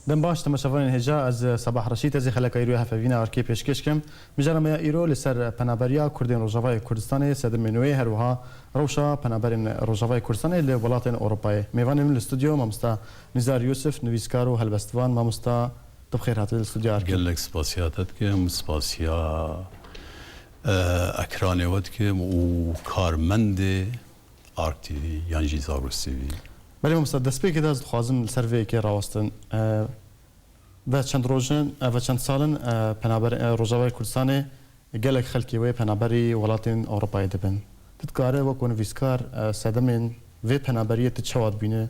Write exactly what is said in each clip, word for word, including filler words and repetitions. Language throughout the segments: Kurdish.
Dem baş, temaşevanên hêja, ez Sebah Reşîd, ez ê xeleka îro ya hevpeyvîna Arkê pêşkêş kim. Mijara me ya îro li ser penaberiya Kurdên Rojavayê Kurdistanê, sedemên wê, her wiha rewşa penaberên Rojavayê Kurdistanê li welatên Ewropayê. Mêvanên min li stûdyo, mamosta Nizar Yusuf, nivîskar û helbestvan. Mamosta, tu bi xêr hatî li stûdyoya Arkê. Gelek spasiya te dikim, spasiya, e, ekranê we dikim û karmendê Ark T V yan jî Zagros T V. Belê mamosta, destpêkê de ez dixwazim li ser vê yekê rawestin. E, ve çend roj in, e, ve çend sal in, e, penaber, e, Rojavayê Kurdistanê gelek xelkê wê penaberî welatên Ewropayê dibin. Tu dikare wekû nivîskar, e, sedemên vê penaberiyê tu çawa dibîne,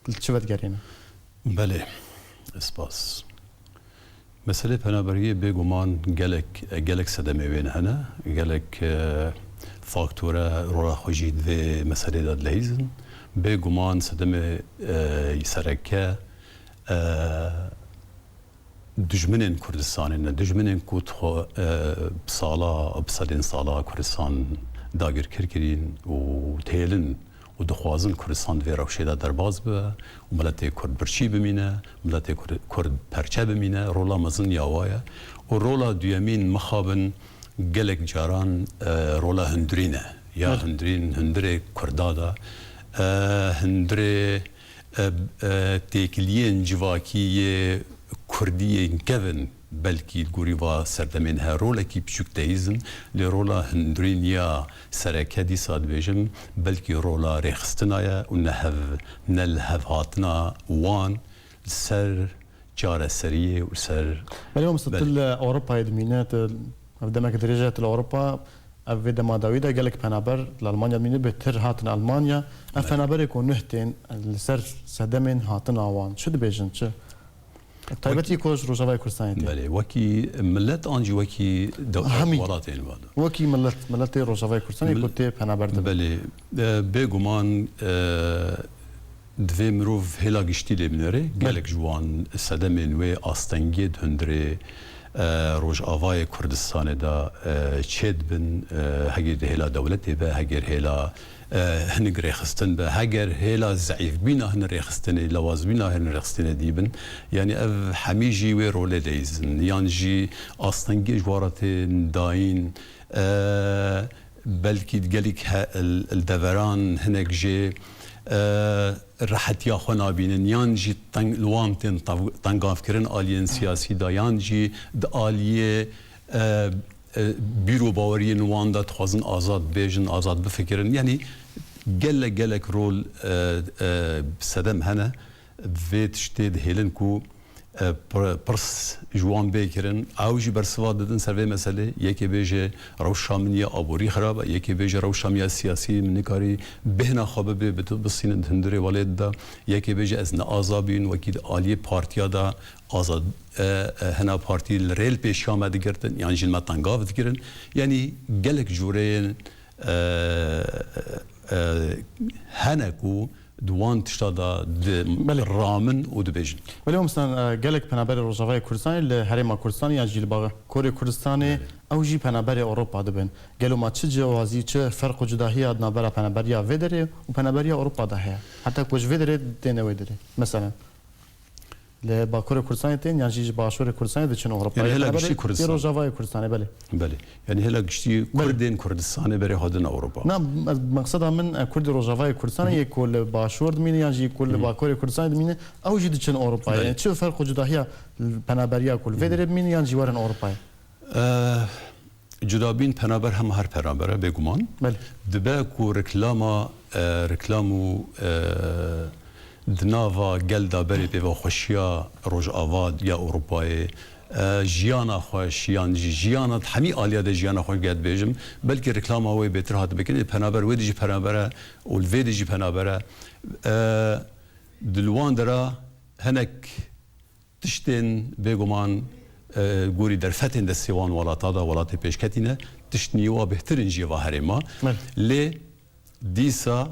li çi vedigerîne? Belê, spas. Meselê penaberiyê bêguman gelek, gelek sedemê wê hene, gelek, e, faktore rola xwe jî di vê meselê de dileyîzin. Bêguman sedemê, e, sereke, e, dijminên Kurdistanê ne, dijminên ku dixwe, e, bi sala, bi sedên sala Kurdistan dagirkir kirîn û dihêlin û dixwazin Kurdistan di vê rewşê de derbas bibe û miletê Kurd birçî bimîne, miletê Kur-, Kurd perçe bimîne, rola mezin ya wa ye. Û rola duyemîn mixabin gelek caran, e, rola hundirîn e. Ya hundirîn, hundirê Kurda de, e, hundirê, e, e, têkiliyên civakî yê Kurdî yên kevin, belkî li gorî va serdemên he rolekî piçûk teyîzin, lê rola hundirîn ya sereke dîsa dibêjim, belkî rola rêxistina ye û ne hev-, ne li hev hatina wan li ser çareseriyê û ser... Belê mamosta, tu li Ewropayê dimîne, tu ev demek dirêj e tu li Ewropa, ev vê dema dawî de gelek penaber li Almanya dimîne, bêtir hatin Almanya. Ev penaberê ku nuh tên li ser sedemên hatina wan, çi dibêjin, çi? Taybetî ku ji Rojavayê Kurdistanê tê. Belê, wekî milet an jî wekî dew-, hemî welatên wan. Wekî milet, miletê Rojavayê Kurdistanê ku tê penaber dibin. Belê, e, bêguman, e, divê mirov hêla giştî lê binêre. Belê. Gelek ji wan sedemên wê astengiyê di hundirê, e, Rojavayê Kurdistanê de, e, çêdibin, e, heger di hêla dewletê be, heger hêla e, hinek rêxistin be, heger hêla zeîfbîna hin rêxistinê, lawazbîna hin rêxistinê dî bin, yanî ev hemî jî wê rolê de îzin, yan jî astengiyê ji wara tên dayîn, e, belkî gelîk he-, li, li deveran hinek jê, e, rehetiya xwe nabînin, yan jî teng-, li wan tên tev-, tengavkirin aliyên siyasî de, yan jî di aliyê, e, e, bîr û baweriyên wan de dixwazin azad bêjin, azad bifikirin. Yanî gelek, gelek rol, e, e, sedem hene. Vê tiştê dihêlin ku, e, pir-, pirs ji wan bê kirin. Ew jî bersiva didin ser vê meselê. Yekê bêje rewşa min ya aborî xirab e, yekê bêje rewşa min ya siyasî, min nikarî bêhna xwe bibê, bi-, bisînin di hundirê welêt de. Yekê bêje ez ne azad bûyim, wekî di aliyê partiya de azad, e, e, hina partî li rê li pêşiya me digirtin, yan jî li me tengav dikirin. Yanî gelek cûreyên, e, e, hene ku di wan tişta de di Belê. ramin û dibêjin. Belê, mamosta, e, gelek penaberê Rojavayê Kurdistanê li Herêma Kurdistanê yan jî li Bakurê Kurdistanê, Belê. ew jî penaberê Ewropa dibin. Gelo ma çi cihazî, çi ferq û cudahiya di navbera penaberiya vê derê û penaberiya Ewropa de heye? Heta ku ji vê derê têne wê derê. Mesela. Li Bakurê Kurdistanê tên, yan jî ji Başûrê Kurdistanê diçin Ewropayê? Yanî hela Hela giştî belê, Kurdistan. Rojavayê Kurdistanê, belê. Belê. Yanî hela giştî Belê. Kurdên Kurdistanê berê hatin Ewropa. Na, ez, meqseda min, e, Kurdê Rojavayê Kurdistanê, Hı hı. yê ku li Başûr dimîne, yan jî yê ku li Hı hı. Bakurê Kurdistanê dimîne, ew jî diçin Ewropayê. Belê. Yanî çi ferq û cudahiya penaberiya ku li vê Hı hı. derê dimîne, yan jî werin Ewropayê? E, Cudabîn penaber hema her penaber e, bêguman. Belê. Dibe ku reklama, e, reklam û, e, di nava gel de berê pêvaxweşiya Rojava ya Ewropayê, e, jiyana xweş, yan jî jiyana di hemî aliya de jiyana xweş, ger dibêjim, belkî reklama wê bêtir hatibe kirin, ê penaber wê de jî penaber e û li vê de jî penaber e. E, di li wan dera hinek tiştên bêguman, e, gorî derfetên destê wan welata de, welatê pêşketî ne, tişt nîwa bêhtir in jî va herêma. Evet. Lê dîsa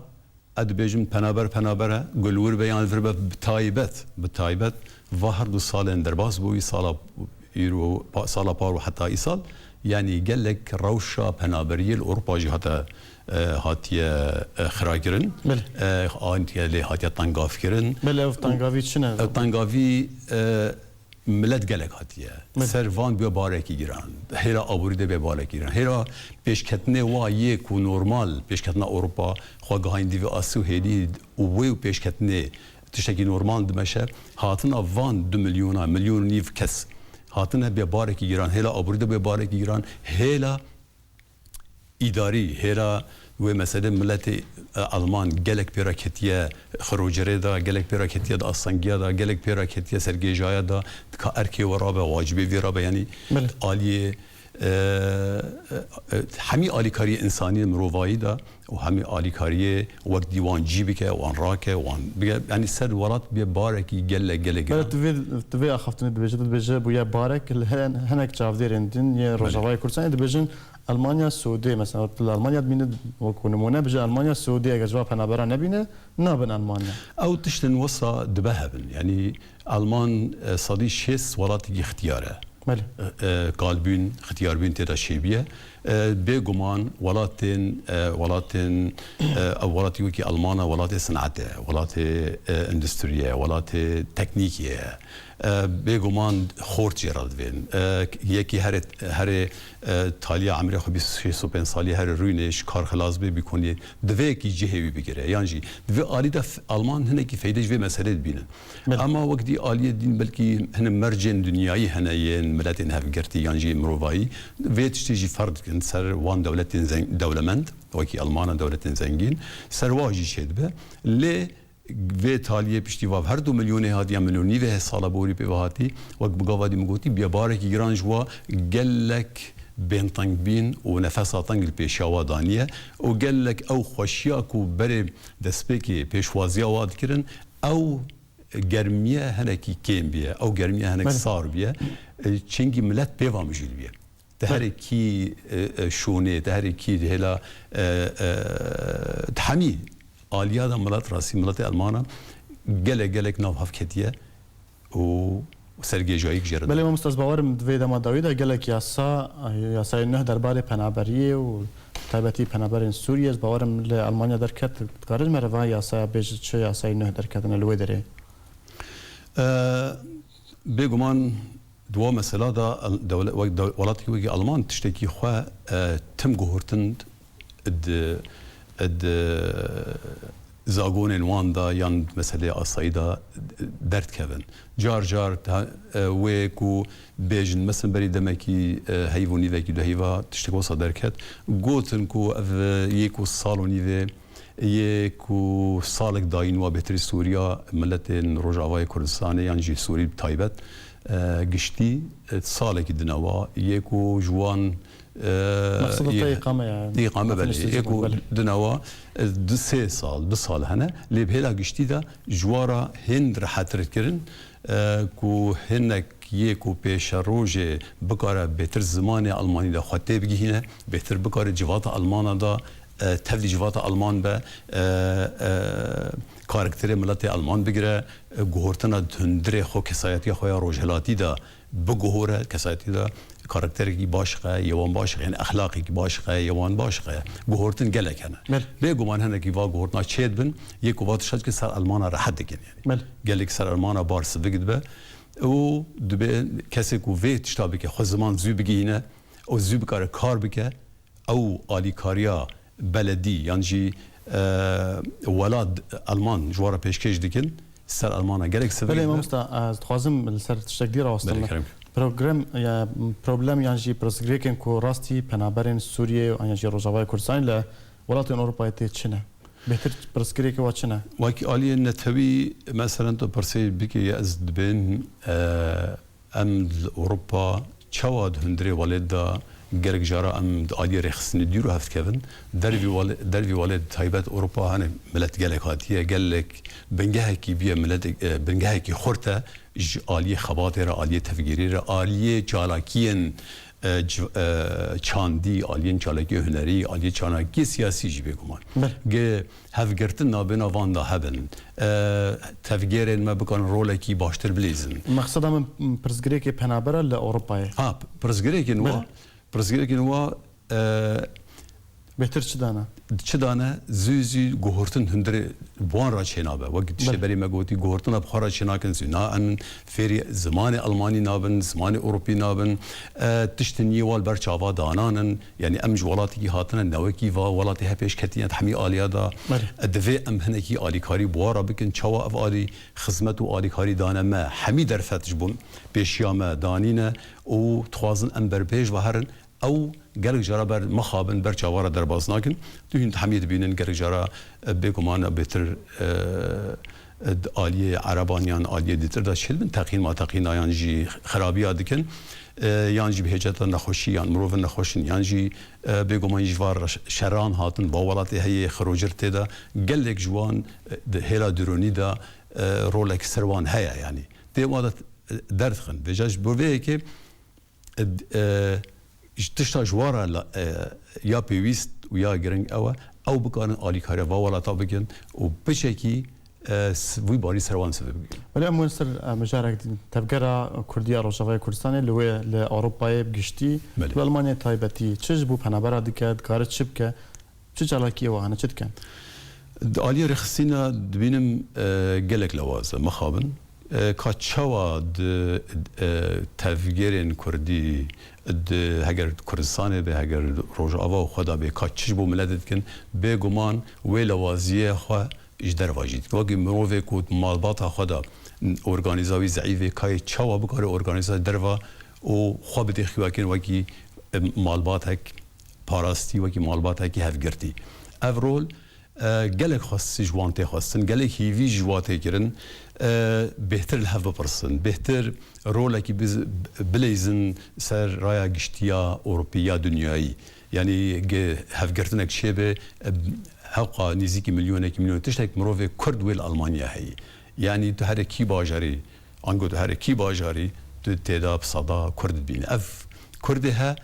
ez dibêjim penaber penaber e, ku li wir be yan li vir be, bi taybet, bi taybet va her du salên derbas bûyî, sala îro, pa-, sala par û heta îsal, yanî gelek rewşa penaberiyê li Ewropa jî hate, e, hatiye, e, xirakirin. Belê. E, hatiye lê hatiye tengavkirin. Belê, ev tengavî çi ne? Ev tengavî, e, milet gelek hatiye. Belê. Ser van bûye barekî giran. Hêla aborî de bê barekî giran. Hêla pêşketinê wa yê ku normal, pêşketina Ewropa, xwe gihayîn dî vê asî û hêdî û wê û pêşketinê tiştekî normal dimeşe. Hatina van du milyona, milyon û nîv kes hatine bê barekî giran. Hêla aborî de bê barekî giran. Hêla îdarî, hêla wê meselê miletê, e, Alman gelek pê re ketiye xirocerê de, gelek pê re ketiye di astengiya de, gelek pê re ketiye sergêjaya de, ka erkê we rabe, wacibê vê rabe, yanî Belê. aliyê, e, e, e, hemî alîkariyê însanî mirovayî de û hemî alîkariyê wek dî wan cî bike, wan rake, wan bike, yanî ser welat bê barekî gelek, gelek Belê giran. tu vê, tu vê axaftinê dibêje, tu dibêje bûye barek, li hin-, hinek çavdêrên din yê Belê. Rojavayê Kurdistanê dibêjin, Almanya Siûdê, mesela, tu li Almanya dibîne, wekû nimûne, bije Almanya Siûdê, eger ji va penabera nebîne, nabin Almanya. Ew tiştên wisa dibe hebin. Yanî Alman, e, sedî şêst welatekî ixtiyar e. Belê. E, e, kalbûn, ixtiyarbûn tê de çêbûye. E, bêguman welatên, e, welatên, e, ew welatî wekî Almana, welatê sinetê, welatê, e, endûstriyê, welatê teknîkê ye. E, bêguman xort jê re dibên. E, yekî herê, herê, e, taliya emrê xwe bîst, şêst û pênc salî herê rûnê ji kar xilas bê, bîkoniyê divê yekî cihê wî bigire. Yan jî di vê alî de f-, Alman hinekî feyde ji vê meselê dibînin. Belê. Ema wek dî aliyê din belkî hine mercên dinyayî hene yên miletên hevgirtî yan jî mirovayî vê tiştê jî ferz dikin ser wan dewletên zeng-, dewlemend, wekî Almana dewletên zengîn, ser wa jî çêdibe. Lê vê taliyê piştî va her du milyonê hatiye, milyon nîvê he sala borî pê ve hatî, wek bi gava dî min gotî, bûye barekî giran ji wa gelek bêntengbîn û nefesa teng li pêşiya wa daniye û gelek ew xweşiya ku berê destpêkê pêşwaziya wa dikirin, ew germiye hinekî kêm biye, ew germiye hinek Belê. sar biye. E, çingî milet pê va mijûl biye. Di Belê. herê kî, e, e, şûnê, di herê kî hêla, e, e, di hemî aliya de milet rastî, miletê Almana gelek, gelek nav hev ketiye û sergêjayîk jê re Belê dibe. Mamoste, ez bawerim di vê dema dawî de gelek yasa, yasayê nuh derbarê penaberiyê û taybetî penaberên Sûriyê, ez bawerim li Almanya derket, dikarî ji me re va yasaya bêjî çi yasayê nuh derketine li wê derê? E, bêguman di wa mesela de el-, dewle-, wek dew-, welatî wekî Alman tiştekî xwe, e, tim guhurtin di, di zagonên wan de yan meseleyê asayî de derdikevin. Car car te-, e, wê ku bêjin, meselem berî demekî, e, heyv û nîvekî du heyva tiştek wisa derket, gotin ku ev, e, yê ku sal û nîvê yê ku salek dayîn wa bêtirî Sûriya, miletên Rojavayê Kurdistanê yan jî Sûrî bi taybet, e, giştî, e, salekî dinewa, yê ku ji wan, e, Meqseda te yê, îqame ye, yani. Îqame, belê. Yê ku belê. dinewa, e, du sê sal, du sal hene, lê bi hêla giştî de ji wa re hênd rehettir kirin, e, ku hinek yê ku pêşerojê bikare bêtir zimanê Almanî de xwe têbigihîne, bêtir bikare civata Almana de, e, tevlî civata Alman be, e, e, karakterê miletê Alman bigire, e, guhortina hundirê xwe, kesayetiya xwe ya rojhilatî de biguhore, kesayetî de karakterekî baş xe, yê wan baş xe, yani exlaqekî baş xe, yê wan baş xe. Guhortin gelek hene. Belê. Bêguman hinekî va guhortina çêdibin, yê ku va tişta dikin ser Almana rehet dikin yani. Belê. Gelek ser Almana bar sivik dibe. Û dibe kesê ku vê tişta bike, xwe ziman zû bigihîne û zû bikare kar bike, ew alîkariya beledî yan jî, e, welat Alman ji wan re pêşkêş dikin, ser Almana gelek sivik Belê dibe. Mamosta, ez dixwazim li ser tiştek dî rawestim. Belê, kerem. Program, ya, problem yan jî pirsgirêkên ku rastî penaberên Sûriyê yan jî Rojavayê Kurdistanê li welatên Ewropayê tê çi ne? Bêtir pirsgirêkê wa çi ne? Wekî aliyê netewî, meselen tu pirsê bikê, ez dibên, e, em li Ewropa çawa di hundirê welêt de gelek cara em di aliyê rêxistinê dûr û hev dikevin. Dervî welê-, dervî welêt taybet Ewropa hene milet gelek hatiye, gelek bingehekî bûye, milet, e, bingehekî xurt e ji aliyê xebatê re, aliyê tevgêrî re, aliyê çalakiyên e, civ-, e, çandî, aliyên çalakiyê hunerî, aliyê çalakiyê siyasî jî bêguman. Belê. Ge hevgirtin nabêna van de hebin. E, tevgêrên me bikarin rolekî baştir bilîzin. Mexseda min pirsgirêkê penabera li Ewropayê. Ha, pirsgirêkên wa, Belê. pirsgirêkên wa, e, Bêtir çi dana? Di çi dane zû zû guhurtin hundirê bi wan re çênabe. Wek Belê. Şêberî me gotî, guhurtina bi xwe re çênakin zû. Na em fêrî zimanê Almanî nabin, zimanê Ewropî nabin. E, tiştin yê wal ber çava dananin. Yanî em ji welatekî hatine, newekî va welatê he pêş ketiye, di hemî aliya de. Belê. E, divê em hinekî alîkarî bi wan re bikin. Çawa ev alî xizmet û alîkarî dane me? Hemî derfet ji bo pêşiya me danîne û dixwazin em berpêş ve herin. Ew gelek cara ber mixabin, ber çava re derbas nakin. Tu hîn hemî dibînin gelek cara, e, bêguman bêtir, e, e, di aliyê Ereban yan aliyê dîtir de çêdibin, teqîn ma teqîna yan jî xirabiya dikin, e, yan jî bi hêceta nexweşî yan mirovin nexweş in, yan jî, e, bêguman ji van re şeran hatin, va welatê heye xirocir tê de, gelek ji wan, e, di hêla dronî de, e, rolek ser wan heye, yanî. Tê wan de, e, derdixin. Vêca ji bo vê yekê e, e, ji tişta ji wan re la-, e, ya pêwîst û ya giring ew e, ew bikarin alîkariya va welata bikin û piçekî, e, s-, wî barî ser wan sibe bikin. Belê em wê ser, e, mijarek din. Tevgera Kurdî ya Rojavayê Kurdistanê li wê, li Ewropayê bi giştî, Belê. Li Almanyayê taybetî, çi ji bo penabera dike, dikare çi bike? Çi çalakiyê we hene, çi dikin? Di aliyê rêxistina dibînim, e, gelek lewaz e, mixabin. E, ka çawa di, e, tevgerên kurdî di, heger Kurdistanê be, heger Rojava û xwe da be, ka çi ji bo miletê dikin, bêguman wê lewaziyê xwe ji derva jî dikin. Wekî mirovê ku malbata xwe da organîza wî zeîf e, kayê çawa bikare organîza derva û xwe bidê xîwekên wekî, e, malbatek parastî, wekî malbatekî hevgirtî. Ev rol, e, gelek xwest ji wan tê xwestin, gelek hîvî ji wan tê kirin, e, bêhtir li hev bipirsin, bêhtir rolekî biz-, bileyzin ser raya giştî ya Ewropî ya dinyayî. Yanî ge-, hevgirtinek çêbe, e, hewqa nêzîkî milyonekî, milyon tiştek mirovê Kurd wê li Almanya heyî. Yanî tu here kî bajarî, ango tu here kî bajarî, tu tê de bi seda Kurd dibînî. Ev Kurdê he,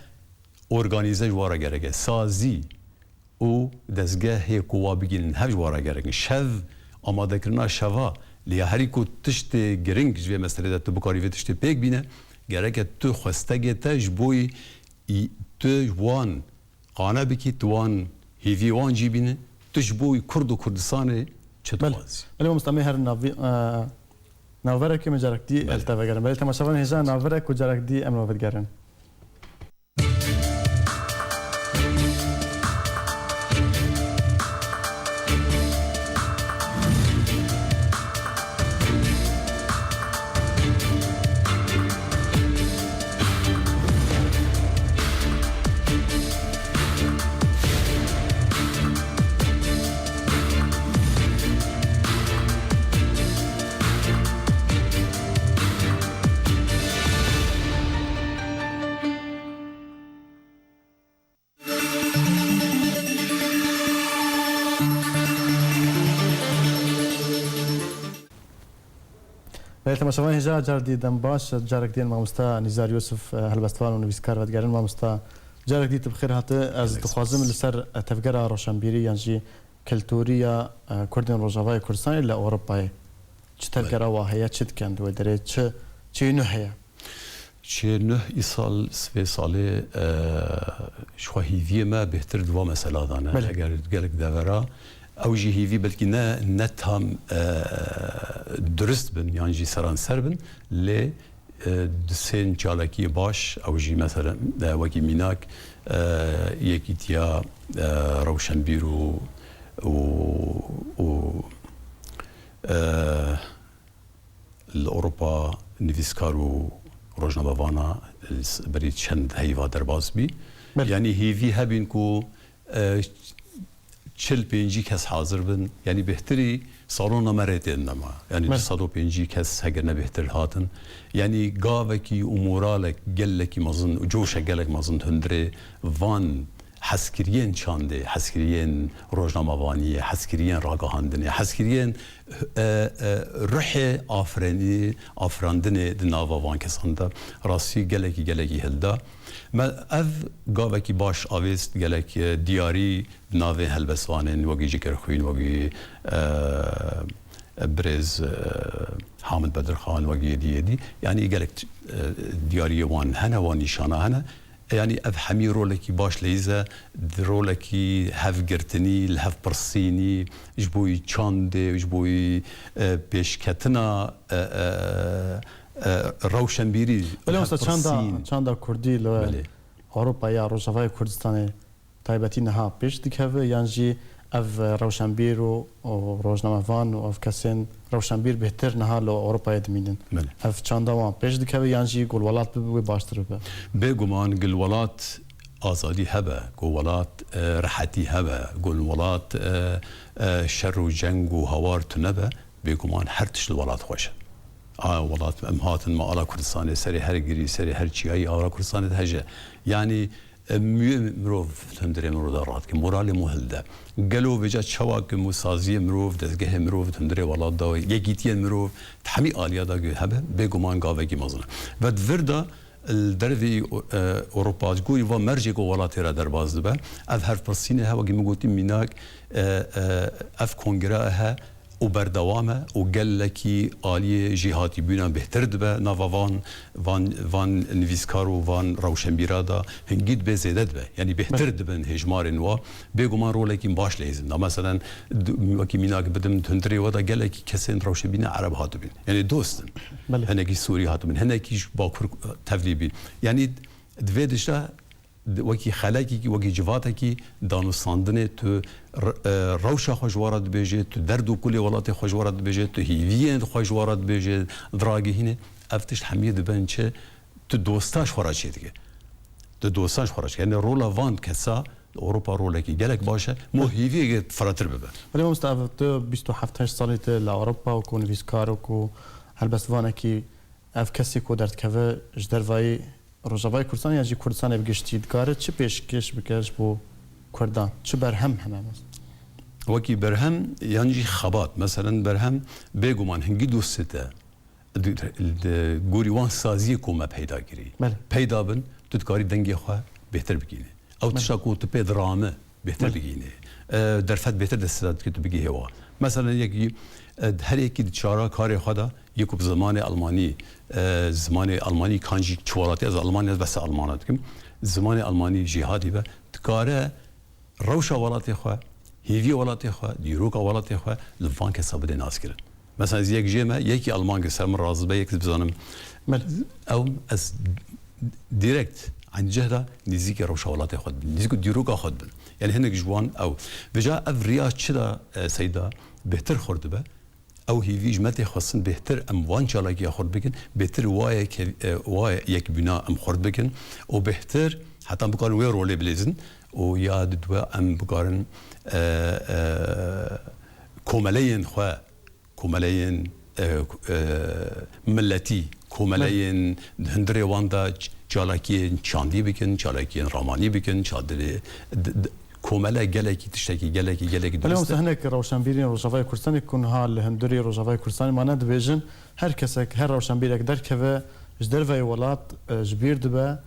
organîze ji wan re gerek e. Sazî û dezgehê ku wa bigihînin hev ji wan re gerek in. Şev, amadekirina şeva, lê ya herî ku tiştê giring ji vê meselê de tu bikarî vê tiştê pêk bîne, gerek e tu xwestegê te ji bo yî, î, tu wan qane bikî, tu wan hêvî wan cî bîne, tu ji bo yî Kurd û Kurdistanê çi Belê. Dixwazî? Belê mamosta, em ê herin navî-, e, navberekê me carek dî Belê. Li te vegerin. Belê temaşevan hêja navberek û carek dî em li we vedigerin. Belê temaşevan hêja car dî dem baş, carek dî mamosta Nîzar Yusuf, e, helbestvan û nivîskar vedigerin. Mamosta, carek dî tu bi xêr hate. Ez Gelek dixwazim spas. Li ser, e, tevgera roşenbîrî yan jî kiltûrî ya, e, Kurdên Rojavayê Kurdistanê li Ewropayê çi Belê. Tevgera wa heye, çi dikin di wê derê, çi, çi nû heye? Çê nuh îsal, vê salê, e, ji xwe hîviyê me bêhtir di va mesela de ne. Belê. Eger gelek devera, ew jî hîvî belkî ne, ne tam, e, durist bin yan jî seranser bin, lê, e, di sên çalakiyê baş, ew jî mesela, e, wekî mînak, e, yekîtiya, e, rewşenbîr û, û, û, e, Li Ewropa nivîskar û rojnamevana li s-, berî çend heyva derbas bî. Belê. Yanî hêvî hebîn ku, e, çil pêncî kes hazir bin. Yanî bêhtirî salona me rê tên nema. Yanî Belê. Du sed û pêncî kes heger ne bêhtir hatin. Yanî gavekî û moralek gelekî mezin û coşek gelek mezin hundirê van hezkiriyên çandê, hezkiriyên rojnamevaniyê, hezkiriyên ragihandinê, hezkiriyên, e, e, ruhê afrenî-, afirandinê di nava van kesan de rastî gelekî, gelekî hilda. Me ev gavekî baş avêst, gelek, e, diyarî di navê helbestvanên wekî Cikir Xwîn, wekî, e, birêz, e, Hamid Bedirxan, wekî yêdî yêdî. Yanî gelek, e, diyariyê wan hene, wan nîşana hene. Yanî ev hemî rolekî baş leyîze, di rolekî hevgirtinî, li hev pirsînî, ji bo yî çandê, ji bo yî, e, pêşketina, e, e, e, rewşenbîrî, Belê, hev wisa çanda, pirsîn. Çanda Kurdî li Belê. Ewropa ya Rojavayê Kurdistanê taybetî niha pêş dikeve, yan jî ev rewşenbîr û, û rojnamevan û ev kesên rewşenbîr bêhtir niha li Ewropayê dimînin? Belê. Ev çanda wan pêş dikeve, yan jî ku li welat bibe wê baştir bibe? Bêguman ku li welat azadî hebe, ku welat, e, rehetî hebe, ku li welat, e, e, şer û ceng û hawar tune be, bêguman her tişt li welat xweş e. A welat, em hatin me ala Kurdistanê, serê her girî, serê her çiyayî ala Kurdistanê diheje. Yanî, e, miyê mirov hundirê mirov de radike, moralê mo hilde. Gelo vêca çawa ku mo saziyê mirov, dezgehê mirov hundirê welat de, yekîtiyên mirov, di hemî aliya de ku hebe, bêguman gavekî mezin e. Ve di vir de, li dervî, e, Ewropa, ji gorî va mercê ku welatê re derbas dibe, ev hevpirsînê he, wekî min gotî mînak, e, e, ev kongre he, û berdewam e û gelekî aliyê jêhatîbûna bêhtir dibe, nava van, van, van nivîskar û van rewşenbîra de hingî dibe zêde dibe. Yanî bêhtir Belê. Dibin hêjmarên wa. Bêguman rolekî baş leyîzin da. Meselen, d-, wekî mînak bidim, di hundirê we de gelekî kesên rewşenbîna ereb hatibin. Yanî dost in. Belê. Hinekî Sûrî hatibin, hinekî ji Bakur tevlî bîn. Yanî di vê dişta di-, wekî xelekekî, wekî civatekî danûstandinê tu r-, e, rewşa xwe ji we re dibêje, tu derd û kulê welatê xwe ji we re dibêje, tu hîviyên xwe ji we re dibêje, diragihîne. Ev tişt hemiyê dibin çi? Tu dosta ji xwe re çêdike. Tu dosta ji xwe re çêdike. Yanî rola van kesa li Ewropa rolekî gelek baş e. Mo hîviyeke firehtir bibe. Belê mamoste, ev tu bîst û heft heşt salî tu li Ewropa û ku nivîskar û ku helbestvanekî, ev kesê ku derdikeve ji dervayî Rojavayê Kurdistanê yan jî Kurdistanê bi giştî dikare çi pêşkêş bike ji bo Kurdan? Çi berhem hene? Wekî berhem yan jî xebat. Meselen berhem bêguman hingî dost te di, di gorî wan saziyê ku me peyda kirî. Belê. Peyda bin, tu dikarî dengê xwe bêhtir bigînî. Ew Belê. Tişta ku tu pê dirame bêhtir Belê. Bigînî. E, derfet bêhtir destê dike tu bigihê wa. Meselen yekî, e, her yekî di çara karê xwe de yê ku bi zimanê almanî, e, zimanê almanî kan jî çi welatî, ez Almanya, ez behsa Almana dikim. Zimanê almanî jî hatî be, dikare rewşa welatê xwe, hêviyê welatê xwe, dîroka welatê xwe li van kesa bide naskirin. Mesela ez yek jê me, yekî Alman ki ser min razî be, yek bizanim. Belê. Ew ez direkt enceh de nêzîkî rewşa welatê xwe dibin, nêzîk û dîroka xwe dibin. Yani hinek ji wan ew. Vêca ev riya çi de, e, Seyda bêhtir xurt dibe. Ew hêvî ji me tê xwestin bêhtir em wan çalakiya xurt bikin, bêhtir wa yek, e, wa yekbûna em xurt bikin û bêhtir heta em bikarin wê rolê bilêzin û ya didwe em bikarin, e, e, komeleyên xwe, komeleyên, e, e, miletî, komeleyên hundirê wan de ç-, çalakiyên çandî bikin, çalakiyên ramanî bikin, çadilê, d-, d-, komele gelekî tiştekî, gelekî, gelekî Belê, durist e. Wisa hinek rewşenbîrên Rojavayê Kurdistanê ku niha li hundirê Rojavayê Kurdistanê mane dibêjin, her kesek, her rewşenbîrek derkeve, ji derveyê welat, e, ji bîr dibe,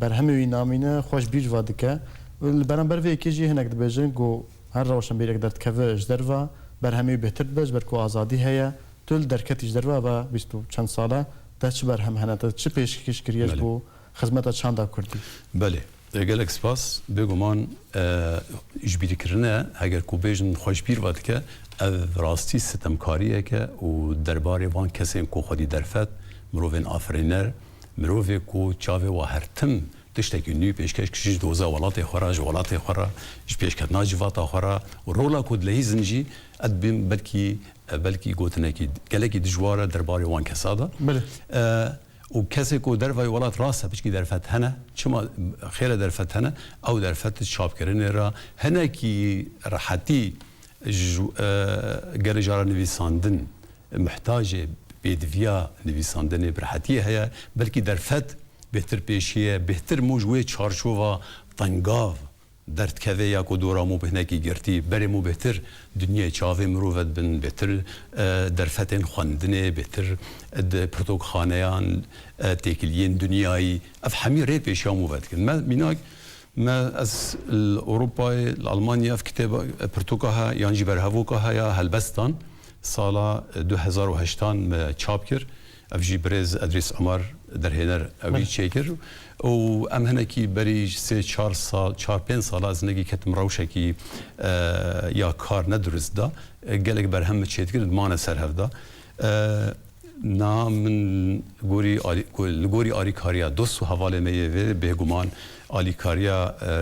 berhemê wî namîne, xwe ji bîr ve dike. Li beramber vê yekê jî hinek dibêjin ku her rewşenbîrek derdikeve ji derve, berhemê wî bêhtir dibe, ji ber ku azadî heye. Tu li derketî ji derve ve bîst û çend sal e, te çi berhem hene, te çi pêşkêş kiriye ji Belê. Bo xizmeta çanda kurdî? Belê. E, gelek spas. Bêguman, e, ji bîrkirine, heger ku bêjin xwe ji bîr ve dike, ev rastî sitemkariyek e û derbarê van kesên ku xwedî derfet, mirovên afirîner, mirovê ku çavê wa her tim tiştekî nû pêşkêş kir ji doza welatê xwe re, ji welatê xwe re, ji pêşketina civata xwe re û rola ku dileyîzin jî, ez dibêm belkî, e, belkî gotinekî gelekî dijwar e derbarê wan kesa de. Belê. E, û kesê ku dervayî welat rast e, piçkî derfet hene. Çima xêre derfet hene? Ew derfet çapkirinê re hinekî rehetî ji, e, gelê jara nivîsandin muhtacê pêdiviya nivîsandinê bi rehetiyê heye. Belkî derfet bêhtir pêşiye, bêhtir mo ji wê çarçova tengav derdikeve ya ku dora mo bi hinekî girtî, berê mo bêhtir dinyê çavê mirov vedibin, bêhtir, e, derfetên xwendinê, bêhtir, e, di pirtokxaneyan, e, têkiliyên dinyayî, ev hemî rê pêşiya mo vedikin. Me, mînak, me, ez li Ewropayê, li Almanya ev kitêba, e, pirtoka he, yan jî berhevoka he ya helbestan, sala, e, du hezar û heştan me çap kir. Ev jî birêz Edrîs Omar derhêner ew jî çêkir. Û em hinekî berî sê çar sal, çar pênc sala ez hinekî ketim rewşekî, e, ya kar nedurist da. E, gelek berhem min çêdikir, dimane ser hev da. E, niha min gorî alî-, li gorî alîkariya dost û hevalê me yê vê bêguman alîkariya, e,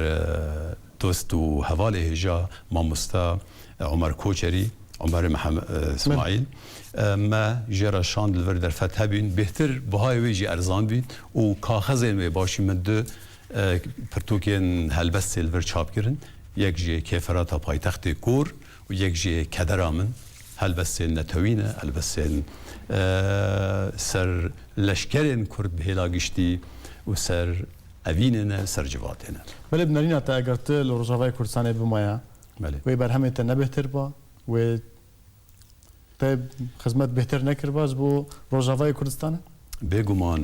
dost û hevalê hêja mamosta, e, Omer Koçerî, Omer Mehem-, e, Îsmaîl, e, me jê re şand li vir derfet hebîn, bêhtir bihayê wê jî erzan bîn û kaxezên wê başî min du, e, pirtûkên helbestê li vir çap kirin. Yek jê Kêferata Paytextê Kor û yek jê Kedera Min. Helbestên netewî ne, helbestên, e, ser leşkerên Kurd bi hêla giştî û ser evînê ne, ser civatê ne. Belê, bi nerîna te eger tu li Rojavayê Kurdistanê bimaya, Belê. wê berhemê te ne bêhtir ba, wê te xizmet bêhtir nekiriba ji bo Rojavayê Kurdistanê? Bêguman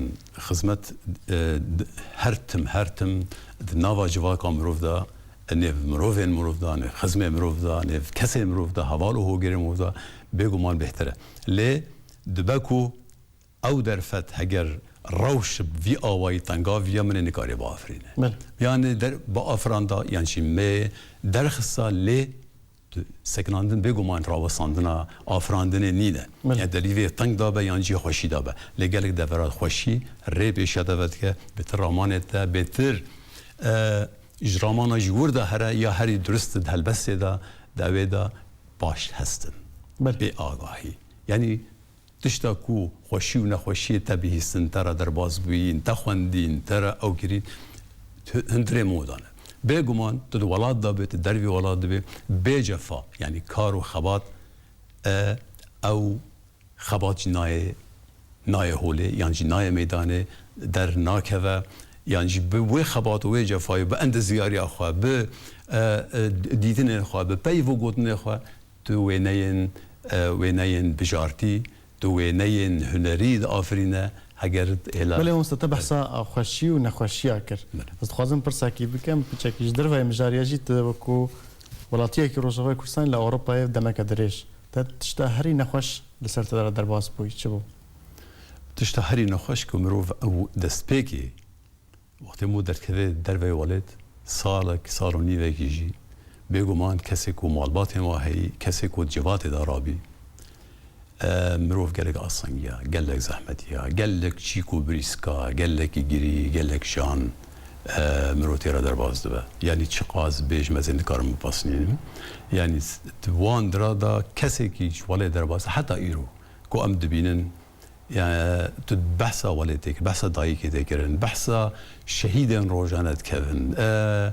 xizmet, e, d-, her tim, her tim di nava civaka mirov de, nêv mirovên mirov de, nêv xizmê mirov de, nêv kesê mirov de, heval û hogirên mirov de bêguman bêhtir e. Lê dibe ku ew derfet heger rewş bi vî awayî tengav ya min ê nikarê biafirîne. Belê. Yanî der, biafiranda yan jî me derxista lê tu sekinandin bêguman rawestandina afirandinê nîne. Belê. Ya derî vê teng da be yan jî xweşî da be. Lê gelek devera xweşî rê pêşiya te vedike, bêtir ramanê te, bêtir, e, ji ramana jî wir de here ya herî durist di helbestê de, di ewê de baş hestin. Belê. Bê agahî. Yanî tişta ku xweşî û nexweşiyê te bihîstin, te re derbas bûyîn, te xwendîn, te re ew kirîn, tu hundirê min dane. Bêguman tu di welat de bê, tu dervî welat de bê, bê cefa, yanî kar û xebat, e, ew xebat jî nayê, nayê holê, yan jî nayê meydanê, dernakeve, yan jî bi wê xebat û wê cefayê, bi endezyariya xwe, bi, e, e, dîtinên xwe, bi peyv û gotinên xwe, tu wêneyên, e, wêneyên bijartî, tu wêneyên hunerî diafirîne, heger hêla Belê, mamoste, te behsa xweşî û nexweşiya kir. Belê. Ez dixwazim pirsekî bikim, piçekî ji derveyê mijariya jî, tu wekû welatiyekî Rojavayê Kurdistanê li Ewropayê demeke dirêj. Te tişta herî nexweş li ser te re derbas bûyî, çi bû? Tişta herî nexweş ku mirov ew destpêkê Wextê mirov derdikeve derveyê welêt, salek, sal û nîvekî jî, bêguman kesê ku malbatên wa heyî, kesê ku di civatê de rabî, e, mirov gelek astengiya, gelek zehmetiya, gelek çîk û birîska, gelekî girî, gelek jan, e, mirov tê re derbas dibe. Yanî çiqas bêj mezin nikarim bipasnînim. Yanî s-, di wan dira de kesekî ji welê derbas, heta îro ku em dibînin, Yani, tu behsa welêtê kir, behsa dayikê tê kirin, behsa şehîdên rojane dikevin. E,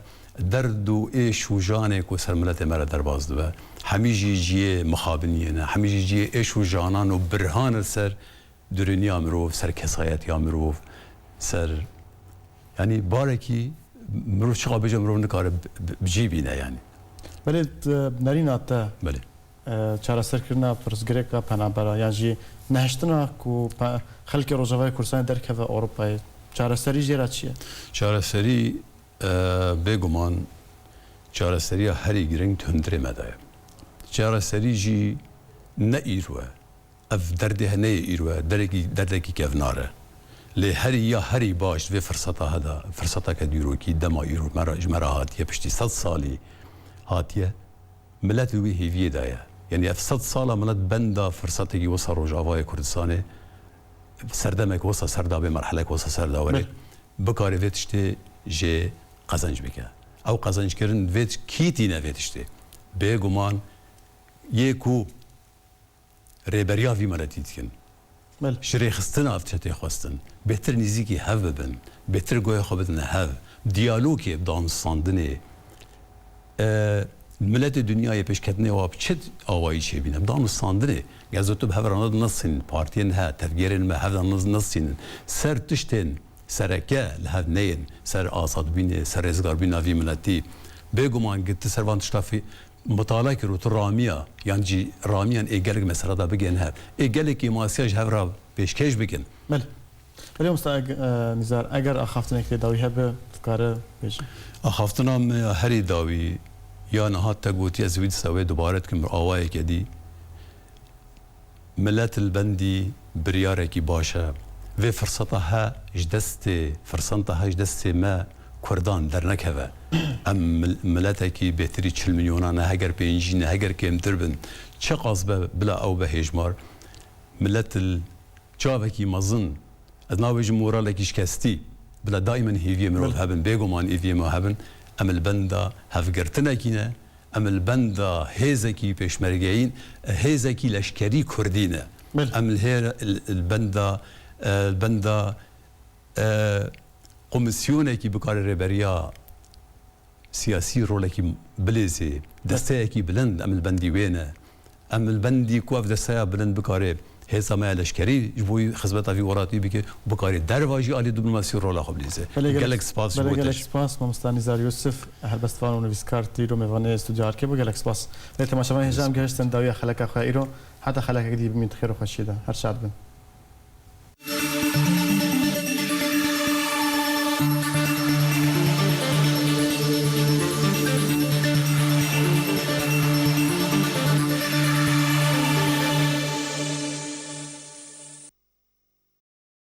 derd û êş û janê ku ser miletê me re derbas dibe. Hemî jî cihê mixabiniyê ne, hemî jî cihê êş û janan û birhan li ser dirûniya mirov, ser kesayetiya mirov, ser, yanî barekî mirov çiqa bêje mirov nikare bi, bi, bi cî bîne yanî. Belê, e, nerîna te Belê. e, çareserkirina pirsgirêka penabera yan jî nehiştina ku pe-, xelkê Rojavayê Kurdistanê derkeve Ewropayê, çareserî jê re çi ye? Çareserî, e, bêguman çareseriya herî giring di hundirê me de ye. Çareserî jî ne îro ye. Ev derdê he neyê îro ye, derekî, derdekî kevnar e. Lê herî ya herî baş di vê firseta he de, firseteke dîrokî, dema îro me re, ji me re hatiye, piştî sed salî hatiye, milet li wî hêviyê de ye. Yanî ev sed sala milet benda firsetekî wisa Rojavayê Kurdistanê, serdemek wisa ser da bê, merhelek wisa ser da were, Belê. bikare vê tiştê jê qezenc bike. Ew qezenckirin vê tiş-, kî tîne vê tiştê? Bêguman yê ku rêberiya vî miletî dikin. Belê. Ji rêxistina ev tiştê xwestin. Bêhtir nîzîkî hev bibin. Bêhtir guhê xwe bidin hev. Diyalogê, danûstandinê. E, miletê dinyayê pêşketinê wa bi çi awayî çêbîne? Bi danûstandinê. Gez û tu bi hev re nasînin, partiyên he, tevgerên me hev re nas-, nasînin. Ser tiştên sereke li hev neyên. Ser azadbûnê, ser rêzgarbûna vî miletî. Bêguman gitti ser van tişta fî-, mitala kir û tu ramiya, yan jî ramiyan ê gelek mesela da bigihên hev. Ê gelek kêmasiya ji hev re pêşkêş bikin. Belê. Belê, mamosta, eg-, e, Nîzar, eger axaftinek tê dawî hebe, tu kare bêjî. Axaftina me ya herî dawî, ya niha te gotî, ez wî dîsa wê dubare dikim, bi awayeke dî. Milet li bendî Biryarekî baş e. Vê firseta he ji destê, firsenta he ji destê me Kurdan dernekeve. Em mil-, miletekî bêtirî çil milyonan e, heger pêncî ne, heger kêmtir bin. Çiqas be bila ew be hêjmar. Milet li çavekî mezin, ez nabêjim moralekî şikestî, bila daîmen hêviyê mirov hebin, bêguman hêviyê me hebin. Em li benda hevgirtinekî ne, em li benda hêzekî pêşmergeyîn, hêzekî leşkerî kurdî ne. Belê. Em li hê-, li, li benda, e, li benda, e, komîsyonekî bikare rêberiya siyasî rolekî bilêzê, desteyekî bilind em li bendî wê ne. Em li bendî ku ev desteya bilind bikare hêza me ya leşkerî ji bo xizmeta vî welatî bike û bikare derva jî alî diplomasî rola xwe bilêze. Belê, gelek Gelek spas ji belê, bo te gelek jî. Spas, mamosta Nîzar Yusuf, helbestvan û nivîskar tî îro mêvanê Stûdyo Erkê bû. Gelek spas. Lê temaşevan hêja em gihiştin dawiya xeleka xwe îro. Heta xelekek dî bimîn di xêr û xweşiyê de. Her şad bin.